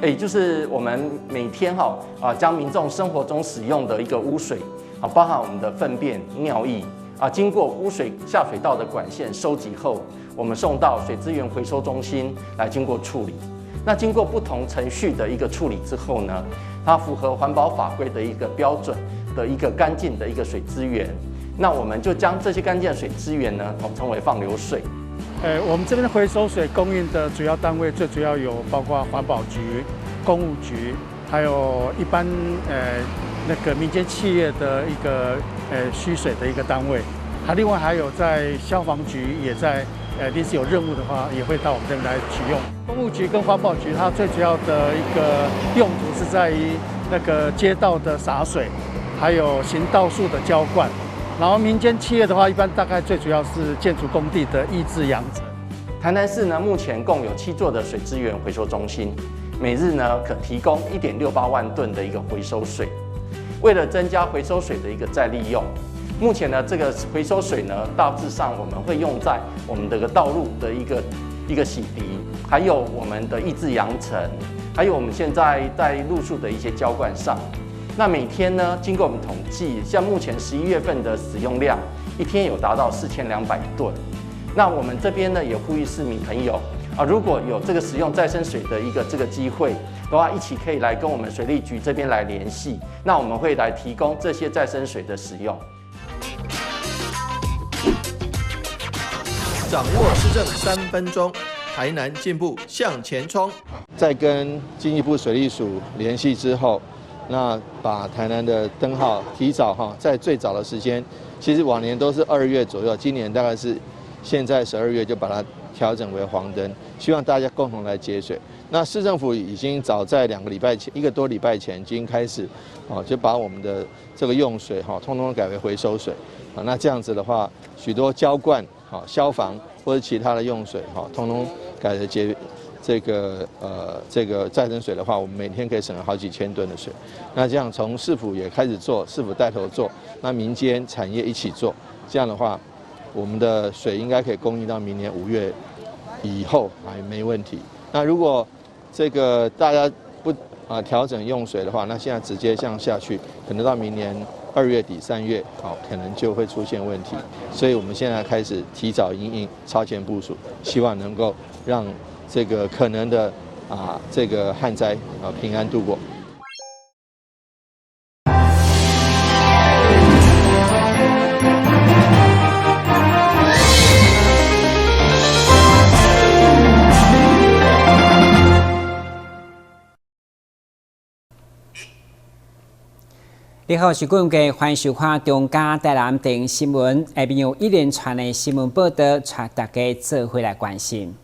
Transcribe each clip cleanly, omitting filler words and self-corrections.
也就是我們每天哈啊，將民眾生活中使用的一個污水啊，包含我們的糞便、尿液啊，經過污水下水道的管線收集後，我們送到水資源回收中心來經過處理。那經過不同程序的一個處理之後呢，它符合環保法規的一個標準的一個乾淨的一個水資源。那我們就將這些乾淨的水資源呢，統稱為放流水。我們這邊回收水供應的主要單位，最主要有包括環保局、工務局，還有一般那個民間企業的一個需水的一個單位，還另外還有在消防局也在臨時有任務的話，也會到我們這邊來取用。工務局跟環保局，它最主要的一個用途是在於那個街道的灑水，還有行道樹的澆灌。然後民間企業的話，一般大概最主要是建築工地的抑制揚塵。台南市呢，目前共有7座的水資源回收中心，每日呢可提供1.68萬噸的一個回收水。為了增加回收水的一個再利用，目前呢這個回收水呢，大致上我們會用在我們這個道路的一個洗滌，還有我們的抑制揚塵，還有我們現在在路樹的一些澆灌上。那每天呢，經過我們統計，像目前11月份的使用量，一天有達到4200噸。那我們這邊呢，也呼籲市民朋友啊，如果有這個使用再生水的一個這個機會的話，一起可以來跟我們水利局這邊來聯繫。那我們會來提供這些再生水的使用。掌握市政3分鐘，台南進步向前衝。在跟經濟部水利署聯繫之後，那把台南的燈號提早哈，在最早的時間，其實往年都是2月左右，今年大概是現在12月就把它調整為黃燈，希望大家共同來節水。那市政府已經早在2個禮拜前，一個多禮拜前已經開始，哦，就把我們的這個用水哈，通通改為回收水。啊，那這樣子的話，許多澆灌、好消防或者其他的用水哈，通通改為節。這個再生水的話，我們每天可以省了好幾千噸的水。那這樣從市府也開始做，市府帶頭做，那民間產業一起做，這樣的話，我們的水應該可以供應到明年5月以後還沒問題。那如果這個大家不啊調整用水的話，那現在直接這樣下去，可能到明年2月底3月，好，可能就會出現問題。所以我們現在開始提早因應，超前部署，希望能夠讓這個可能的啊，這個旱災啊平安度過。你好，是顧嘅歡迎收看中嘉台南電新聞，下面有一連串的新聞報道，帶大家做伙來關心。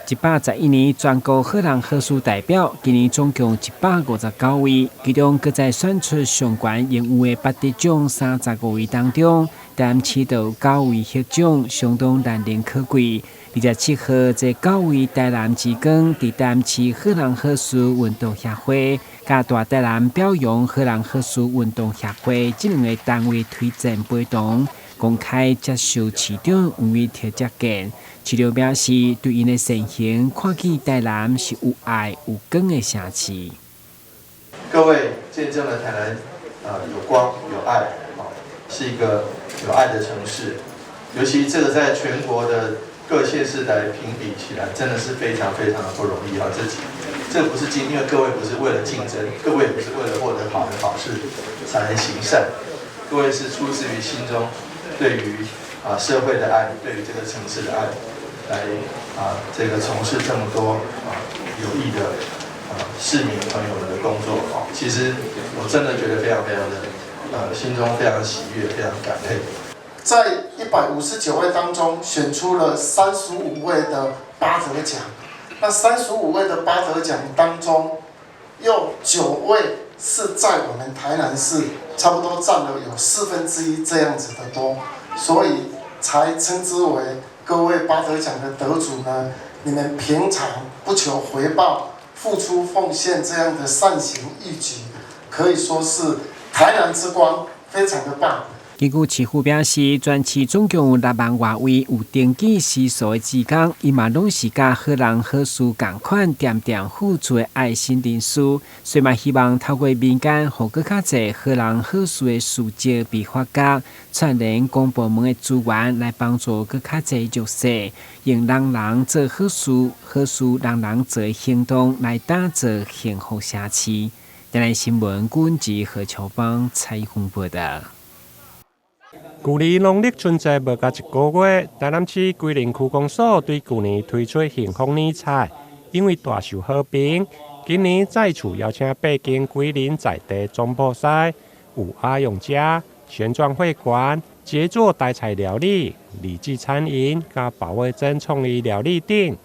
111年全國好人好事代表，今年總共159位，其中閣再選出上懸榮譽的八得獎35位當中，台南市就有九位獲獎，相當難能可貴。27號，這九位台南之光佇台南市好人好事運動協會，佮大台南表揚好人好事運動協會這兩個單位推薦陪同，公開接受市長黃偉哲接見。市長表示，對𪜶的善行，看見台南是有愛有光的城市。各位見證了台南，有光有愛，是一個有愛的城市。尤其這個在全國的各縣市來評比起來，真的是非常非常的不容易啊！這不是競，因為各位不是為了競爭，各位也不是為了獲得好人好事才能行善，各位是出自於心中對於啊社會的愛，對於這個城市的愛，來啊這個從事這麼多啊有益的啊市民朋友們的工作啊，其實我真的覺得非常非常的心中非常喜悅，非常感佩。在159位當中，選出了三十五位的八得獎。那三十五位的八得獎當中，有9位是在我們台南市，差不多佔了有1/4這樣子的多，所以才稱之為各位八得獎的得主呢。你們平常不求回報、付出奉獻這樣的善行義舉，可以說是台南之光，非常的棒。根據市府表示，全市總共有6萬外位有登記食宿的志工，伊嘛攏是佮好人好事仝款恬恬付出的愛心人士，所以嘛希望透過民間，予閣較濟好人好事的事蹟被發覺，串聯公部門的資源來幫助閣較濟弱勢，用人人做好事，好事人人做的行動來打造幸福社區。台南新聞軍志何秋芳採訪報道。距離農曆春節無夠一個月，台南市歸仁區公所對舊年推出幸福年菜，因為大受好評，今年再次邀請八間歸仁在地總鋪師，有阿勇家、旋轉會館、傑作台菜料理、李記餐飲、佮保衛真創意料理等，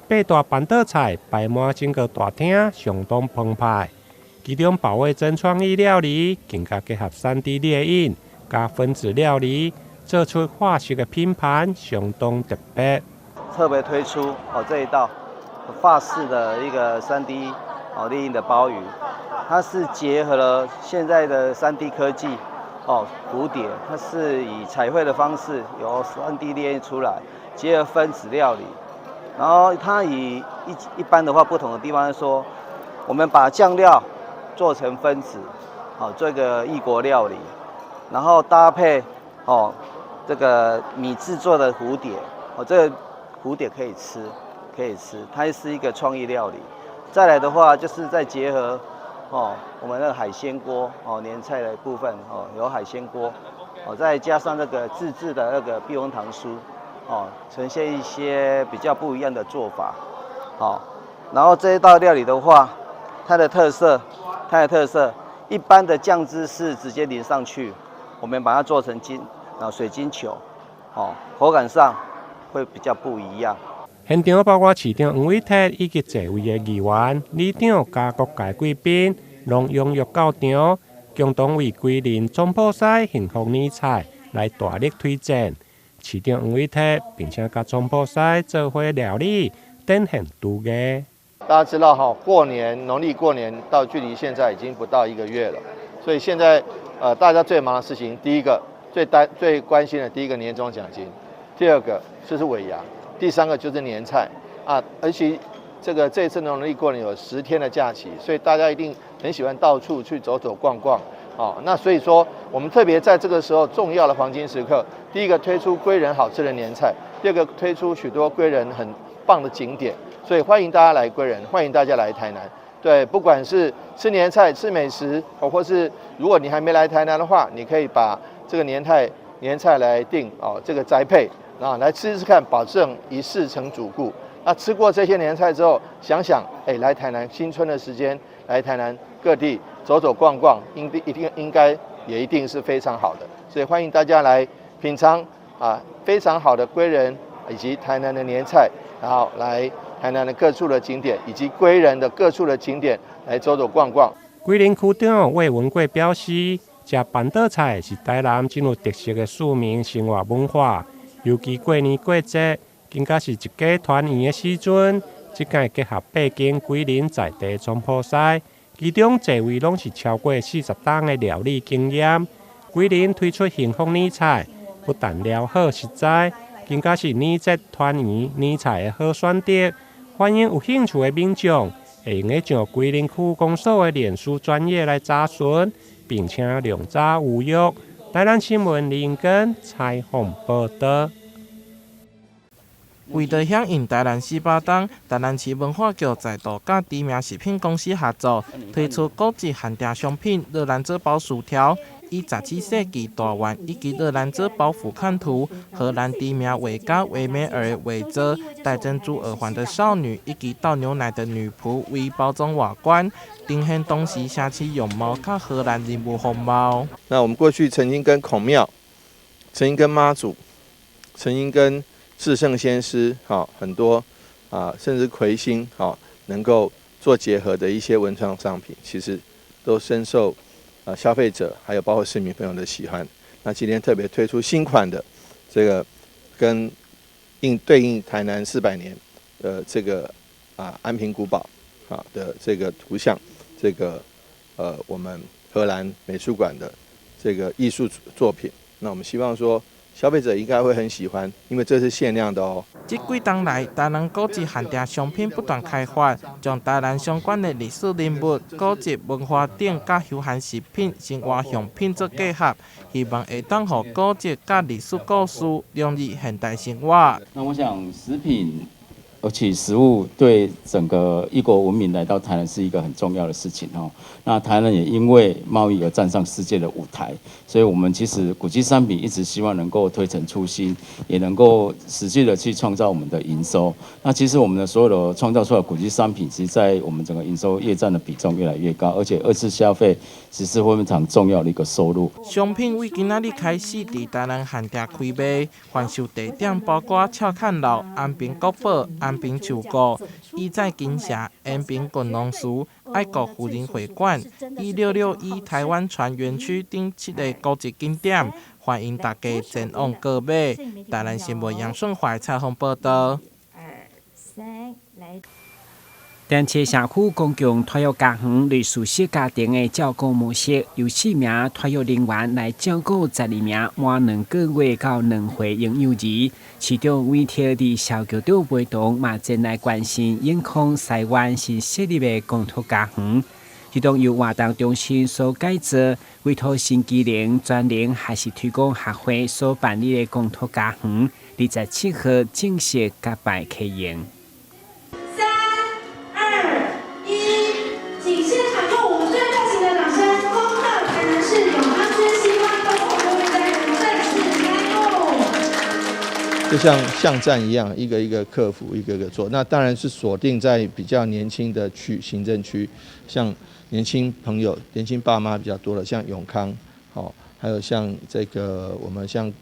八大辦桌菜擺滿整個大廳，相當澎湃。其中保衛真創意料理更加結合3D 列印佮分子料理，做出法式的拼盤，相當特別。特別推出哦這一道法式的一個3D 哦列印的鮑魚，它是結合了現在的3D 科技哦蝴蝶，它是以彩繪的方式由3D 列印出來，結合分子料理，然後它以一般的話不同的地方說，我們把醬料做成分子，好做一個異國料理。然後搭配哦，這個米製作的蝴蝶，哦，這個蝴蝶可以吃，可以吃，它是一個創意料理。再來的話，就是再結合哦，我們那個海鮮鍋哦，年菜的部分哦，有海鮮鍋，哦，再加上這個自製的那個避風塘酥，哦，呈現一些比較不一樣的做法，好，然後這一道料理的話，它的特色，一般的醬汁是直接淋上去。我們把它做成金啊水晶球，哦，口感上會比較不一樣。現場包括市長黃偉哲以及濟位的議員、里長佮各界貴賓，攏踴躍到場，共同為歸仁總鋪師幸福年菜來大力推薦。市長黃偉哲並且佮總鋪師做伙料理，展現廚藝。大家知道哈，過年農曆過年到距離現在已經不到一個月了，所以現在，大家最忙的事情，第一個最關心的第一個年終獎金，第二個就是尾牙，第三個就是年菜啊。而且這次農曆過年有10天的假期，所以大家一定很喜歡到處去走走逛逛。哦，那所以說我們特別在這個時候重要的黃金時刻，第一個推出歸仁好吃的年菜，第二個推出許多歸仁很棒的景點，所以歡迎大家來歸仁，歡迎大家來台南。對，不管是吃年菜、吃美食，或是如果你還沒來台南的話，你可以把這個年菜來訂哦，這個宅配啊，來吃吃看，保證一試成主顧。那吃過這些年菜之後，想想，哎，來台南新春的時間，來台南各地走走逛逛，一定應該也一定是非常好的。所以歡迎大家來品嘗啊，非常好的歸仁以及台南的年菜，然後來台南的各處的景點，以及歸仁的各處的景點來走走逛逛。歸仁區長魏文貴表示，食辦桌菜是台南真有特色的市民生活文化，尤其過年過節，更加是一家團圓的時陣。這擺結合八間歸仁在地總鋪師，其中濟位攏是超過40冬的料理經驗。歸仁推出幸福年菜，不但料好實在，更加是年節團圓年菜的好選擇。歡迎有興趣的民眾，會用得上歸仁區公所的臉書專頁來查詢，並且量早預約。台南新聞林根採訪報道。為著響應台南400冬，台南市文化局再度佮知名食品公司合作，推出古蹟限定商品——熱蘭遮包薯條，以17世紀大員以及熱蘭遮包俯瞰圖、荷蘭知名畫家維梅爾畫作戴珍珠耳環的少女以及倒牛奶的女僕為包裝外觀，呈現當時城市樣貌佮荷蘭人物風貌。那我們過去曾經跟孔廟，曾經跟媽祖，曾經跟至聖先師，哈，很多啊，甚至魁星，哈，能夠做結合的一些文創商品，其實都深受啊消費者還有包括市民朋友的喜歡。那今天特別推出新款的這個跟應對應台南400年的這個啊安平古堡啊的這個圖像，這個我們荷蘭美術館的這個藝術作品，那我們希望說，消費者應該會很喜歡，因為這是限量的哦。這幾冬來，台南古蹟限定商品不斷開發，將台南相關的歷史人物、古蹟文化等，佮休閒食品、生活用品做結合，希望會當予古蹟佮歷史故事融入現代生活。那我想食品，而且食物對整個異國文明來到台南是一個很重要的事情哦。那台南也因為貿易而站上世界的舞台，所以我們其實古蹟商品一直希望能夠推陳出新，也能夠持續的去創造我們的營收。那其實我們的所有的創造出來的古蹟商品，其實在我們整個營收業佔的比重越來越高，而且二次消費其實會非常重要的一個收入。商品為今仔日開始佇台南限定開賣，販售地點包括赤崁樓、安平國寶、安平樹谷、以在金城、延平郡農祠、愛國婦人會館、1661台灣船園區等七个古蹟景點，歡迎大家前往購買。台南新聞楊順懷採訪報導。台南市社區公共托育家園類似小家庭的照顧模式，由四名托育人員來照顧12名滿2個月到2歲嬰幼兒。市長委託佇蕭局長陪同，嘛前來關心永康西灣新設立的公托家園。這棟由活動中心所改造，委託新機能專能學習推廣學會所辦理的公托家園，27號正式揭牌啟用。三、二、一，請現場用我們最熱情的掌聲，恭賀台南市永康區西灣公共托育家園正式開幕。就像巷戰一樣，一個一個克服，一個個做。那當然是鎖定在比較年輕的區行政區，像年輕朋友、年輕爸媽比較多的，像永康，好，還有像這個我們像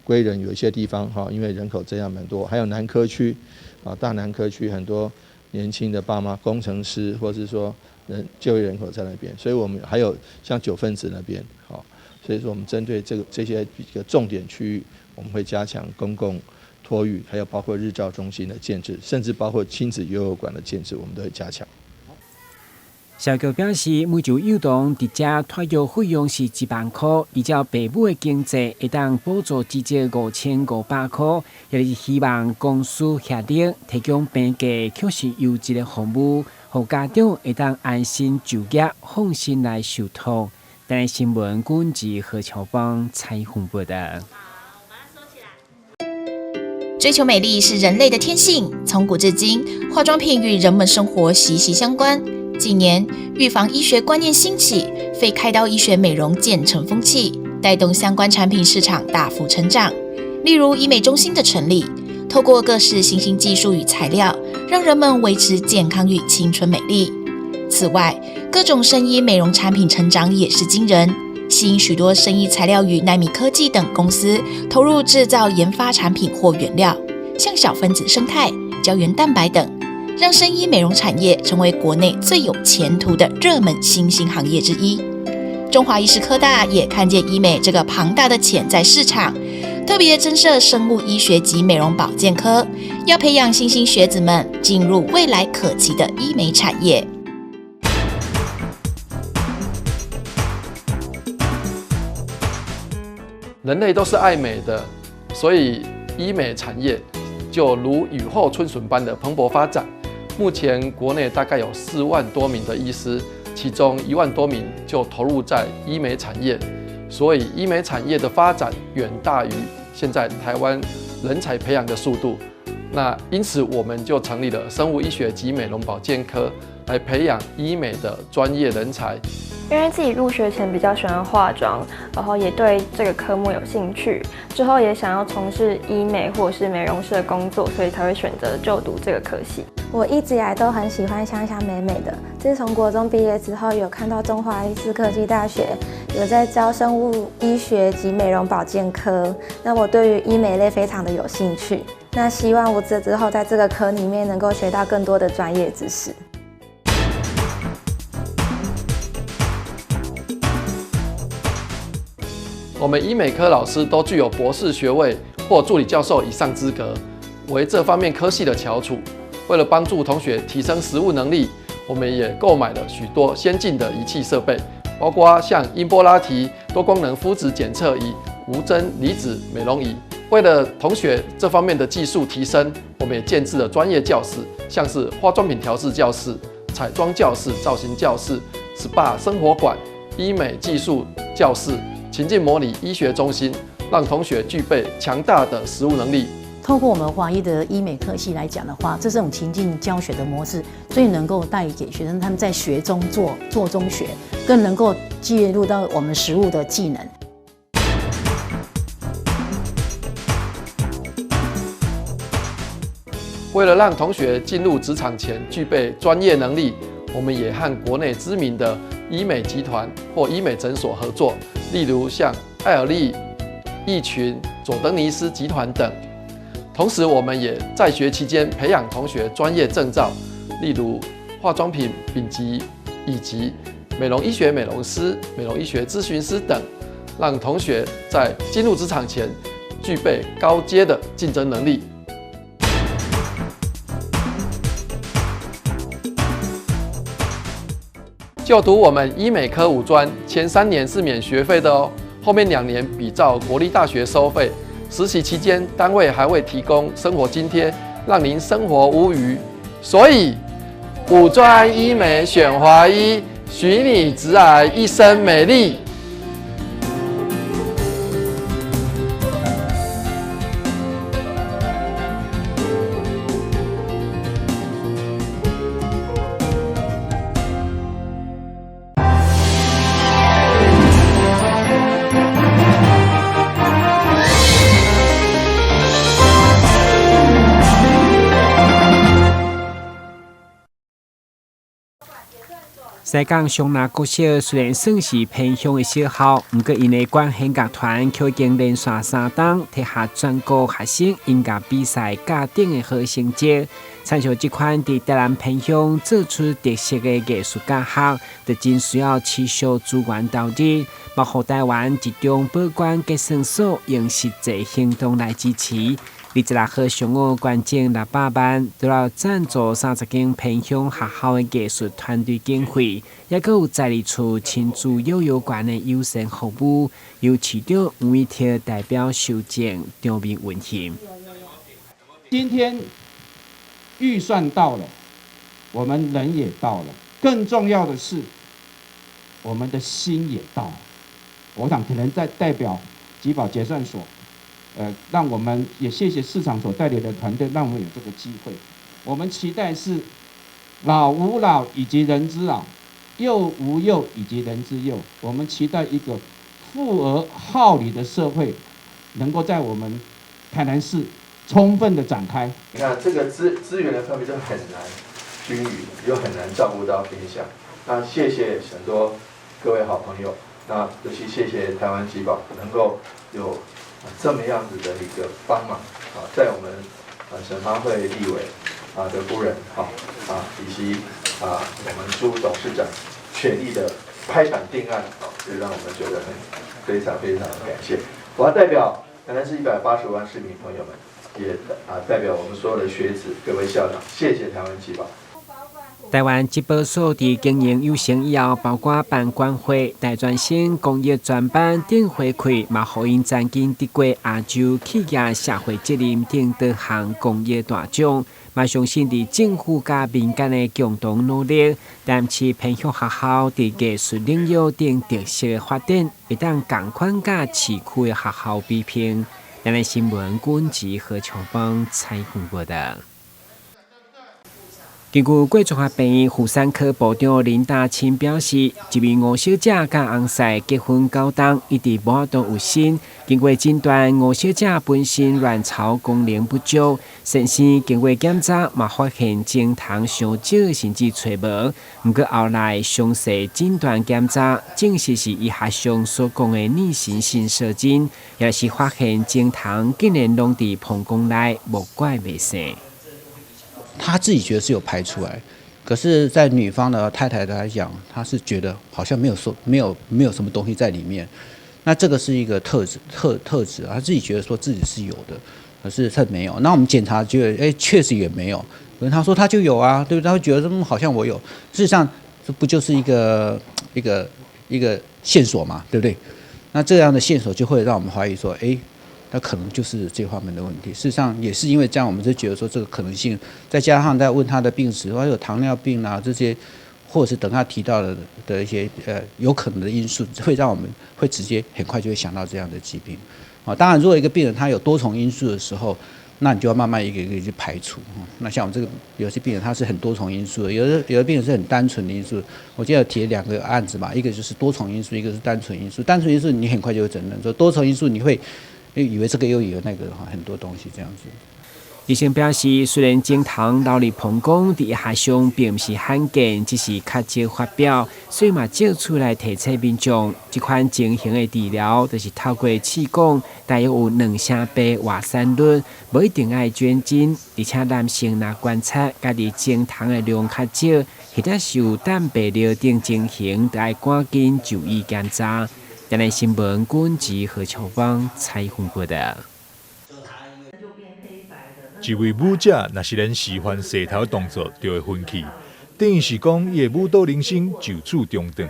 歸仁有一些地方哈，因為人口增加蠻多，還有南科區，啊大南科區很多年輕的爸媽、工程師，或是說人就業人口在那邊，所以我們還有像九份子那邊，好，所以說我們針對這些比較重點區域，我們會加強公共托育，還有包括日照中心的建置，甚至包括親子遊樂館的建置，我們都會加強。社局表示，每就幼童佇遮托育費用是1萬箍，依照爸母的經濟，會當補助至少5500箍。也是希望公司協力提供平價卻是優質的服務，予家長會當安心就業，放心來受托。台南新聞軍事何秋芳採訪報導。追求美麗是人類的天性，從古至今，化妝品與人們生活息息相關。近年，預防醫學觀念興起，非開刀醫學美容漸成風氣，帶動相關產品市場大幅成長。例如醫美中心的成立，透過各式新興技術與材料，讓人們維持健康與青春美麗。此外，各種生醫美容產品成長也是驚人，吸引許多生醫材料與奈米科技等公司投入製造研發產品或原料，像小分子胜肽、膠原蛋白等。讓生醫美容產業成為國內最有前途的熱門新興行業之一。中華醫事科大也看見醫美這個龐大的潛在市場，特別增設生物醫學及美容保健科，要培養新興學子們進入未來可期的醫美產業。人類都是愛美的，所以醫美產業就如雨後春筍般的蓬勃發展。目前國內大概有4萬多名的醫師，其中1萬多名就投入在醫美產業，所以醫美產業的發展遠大於現在台灣人才培養的速度。那因此我們就成立了生物醫學及美容保健科，來培養醫美的專業人才。因為自己入學前比較喜歡化妝，然後也對這個科目有興趣，之後也想要從事醫美或是美容師的工作，所以才會選擇就讀這個科系。我一直以來都很喜歡香香美美的。自從國中畢業之後，有看到中華醫事科技大學有在招生物醫學及美容保健科，那我對於醫美類非常的有興趣。那希望我這之後在這個科裡面能夠學到更多的專業知識。我們醫美科老師都具有博士學位或助理教授以上資格，為這方面科系的翹楚。為了幫助同學提升實務能力，我們也購買了許多先進的儀器設備，包括像音波拉提、多功能膚質檢測儀、无针离子美容仪。为了同学这方面的技术提升，我们也建置了专业教室，像是化妆品调试教室、彩妆教室、造型教室、SPA 生活馆、医美技术教室、情境模拟医学中心，让同学具备强大的实务能力。透过我们华医的医美科系来讲的话，这种情境教学的模式，最能够带给学生他们在学中做，做中学，更能够介入到我们实务的技能。为了让同学进入职场前具备专业能力，我们也和国内知名的医美集团或医美诊所合作，例如像爱尔利、益群、佐登尼斯集团等。同时，我们也在学期间培养同学专业证照，例如化妆品丙级以及美容医学美容师、美容医学咨询师等，让同学在进入职场前具备高阶的竞争能力。就读我们医美科五专，前3年是免学费的哦，后面2年比照国立大学收费。实习期间，单位还会提供生活津贴，让您生活无虞。所以，五专医美选华医，许你直癌一生美丽。西港松林国小虽然算是偏乡的小校，毋过𪜶的管弦乐团却已经连续3冬摕下全国学生音乐比赛甲顶的好成绩。亲像这款伫台南偏乡做出特色的艺术教学，就真需要持续资源投入，嘛予台湾一中保管结算所用实际行动来支持。26号上午捐赠600万，除了赞助30间偏乡学校的艺术团队经费，也阁有在地处亲子幼儿园的优先服务，由市长黄伟哲代表受赠，场面温馨。今天预算到了，我们人也到了，更重要的是，我们的心也到了。我想可能在代表集保结算所。让我们也谢谢市场所带领的团队，让我们有这个机会。我们期待是老吾老以及人之老，幼吾幼以及人之幼。我们期待一个富而好礼的社会，能够在我们台南市充分的展开。你看这个资源的分配就很难均匀，又很难照顾到偏乡。那谢谢很多各位好朋友，那尤其谢谢台湾集保能够有这么样子的一个帮忙啊，在我们审发会立委的夫人以及我们朱董事长全力的拍板定案啊，就让我们觉得很非常非常感谢。我要代表台南市180万市民朋友们，也代表我们所有的学子、各位校长，谢谢台湾集保。台湾集保所伫经营有成以后，包括办管会、大专生公益专班等回馈，嘛予𪜶曾经得过亚洲企业社会责任等多项公益大奖。嘛相信伫政府佮民间的共同努力，台市偏乡学校伫艺术领域等特色的发展，会当仝款佮市区的学校比拼。台南新闻滚吉何琼邦采访报道。根据贵中学病院妇产科部长林大清表示，一位吴小姐佮翁婿结婚9冬，一直无法度有身。经过诊断，吴小姐本身卵巢功能不足，先生经过检查嘛发现精虫伤少，甚至揣无。毋过后来详细诊断检查，证实是医学上所讲的妊娠性射精，也是发现精虫竟然拢伫膀胱内，莫怪袂生。他自己觉得是有排出来，可是，在女方的太太来讲，她是觉得好像没有说没有没有什么东西在里面。那这个是一个特质特质，他自己觉得说自己是有的，可是他没有。那我们检查觉得，确实也没有。可是他说他就有啊，对不对？他会觉得好像我有。事实上，这不就是一个线索嘛，对不对？那這樣的線索就會讓我們懷疑說，哎，那可能就是這方面的問題。事實上也是因為這樣，我們就覺得說這個可能性，再加上在問他的病史，還有糖尿病啊這些，或者是等他提到的一些有可能的因素，會讓我們會直接很快就會想到這樣的疾病。啊，當然，如果一個病人他有多重因素的時候，那你就要慢慢一個一個去排除。那像我們這個有些病人他是很多重因素的，有的病人是很單純的因素。我記得提了兩個案子嘛，一個就是多重因素，一個是單純因素。單純因素你很快就會診斷，說多重因素你會以為這個又以為那個哈，很多東西這樣子。醫生表示，雖然頸糖流入膀胱佇醫學上並毋是罕見，只是較少發表，所以嘛借此來提醒民眾，這款情形的治療，就是透過試管，大約有2成8活產率，無一定愛捐精，而且男性若觀察家己精蟲的量較少，或者是有蛋白尿等情形，就愛趕緊就醫檢查。台南新聞軍籍何秋芳採訪報導。一位舞者若是連示範洗頭動作就會昏去，等於是講伊的舞蹈人生就此中斷。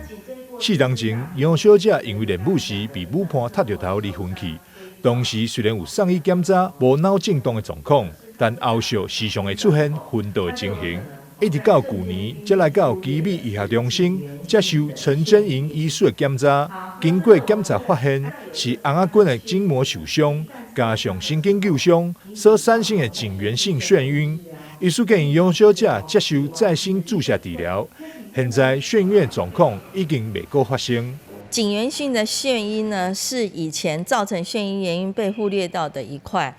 4年前，楊小姐因為練舞時被舞伴踢著頭而昏去，當時雖然有送醫檢查，無腦震盪的狀況，但後續時常會出現昏倒的情形。一直到舊年，才來到奇美醫學中心接受陳真瑩醫師的檢查。經過檢查發現是尪仔骨的筋膜受傷，加上神經扭傷所產生的頸源性眩暈。醫師建議楊小姐接受再生注射治療。現在眩暈的狀況已經袂閣發生。頸源性的眩暈呢，是以前造成眩暈原因被忽略到的一塊。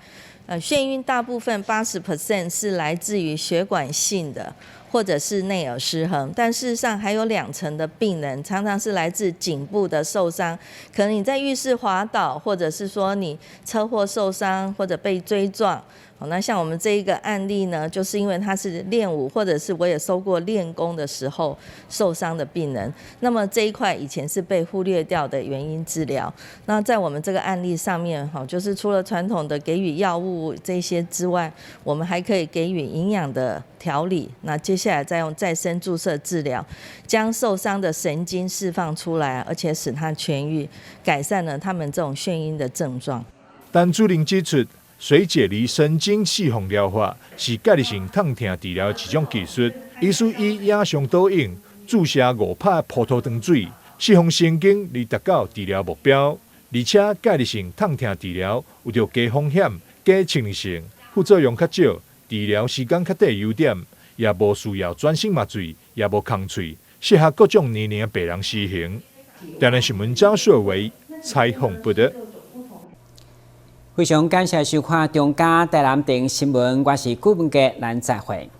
眩暈大部分80% 是來自於血管性的，或者是內耳失衡，但事實上還有2成的病人常常是來自頸部的受傷，可能你在浴室滑倒，或者是說你車禍受傷，或者被追撞。那像我們這一個案例呢，就是因為他是練舞，或者是我也收過練功的時候受傷的病人，那麼這一塊以前是被忽略掉的原因治療。那在我們這個案例上面，哈，就是除了傳統的給予藥物這些之外，我們還可以給予營養的調理。那接下來再用再生注射治療，將受傷的神經釋放出來，而且使它痊癒，改善了他們這種眩暈的症狀。陳主任指出，水解離神經釋放療法是介入性痛疼治療的一種技術。醫師以影像導引，注射5帕葡萄糖水，釋放神經來達到治療目標。而且介入性痛疼治療有著低風險、低侵入性、副作用較少、治療時間較短的優點，也無需要全身麻醉，也無空喙，適合各種年齡的病人施行。台南新聞張雪維採訪報導。非常感謝收看中嘉台南電新聞，我是顧文傑，咱再會。